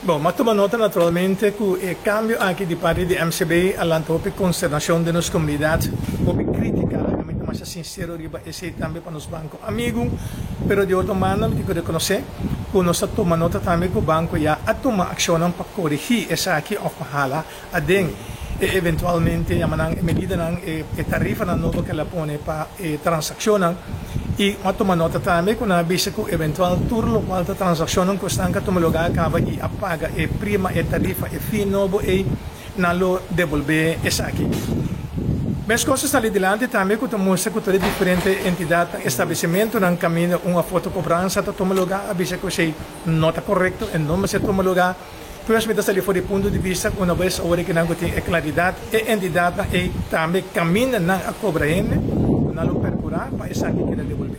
Bon, m'a tuma nota naturalmente ku e kambio aki di parti di MCB a lanta hopi konsternashon den nos komunidat, hopi krítika, laga mi ta masha sinsero riba esei tambe pa nos banko amigu, pero di otro banda mi tin ku rekonosé ku nos ta tuma nota tambe ku banko ya a tuma akshonnan pa korigí esaki òf pa hala aden e eventualmente yama nan e medidanan, e tarifanan nobo ku el a pone pa e transakshonnan i a tuma nota tambe ku nan a bisa ku eventual tur lokual ta transakshonnan ku esnan ku a tuma lugá a kaba i a paga e prima, e tarifa, e fee nobo ei nan lo debolbé esaki. Meskos a sali dilanti tambe ku ta mustra ku tur e diferente entidatnan, establesimentunan kaminda un òf otro kobransa ta tuma lugá a bisa ku esei no ta korekto, e no mester tuma lugá. Pues mi ta sali for di punto di bista ku una bes awor e kinan ku tin e klaridat, e entidatnan ei tambe kaminda nan a kobra hende, ku nan lo perkurá pa esaki keda debolbé.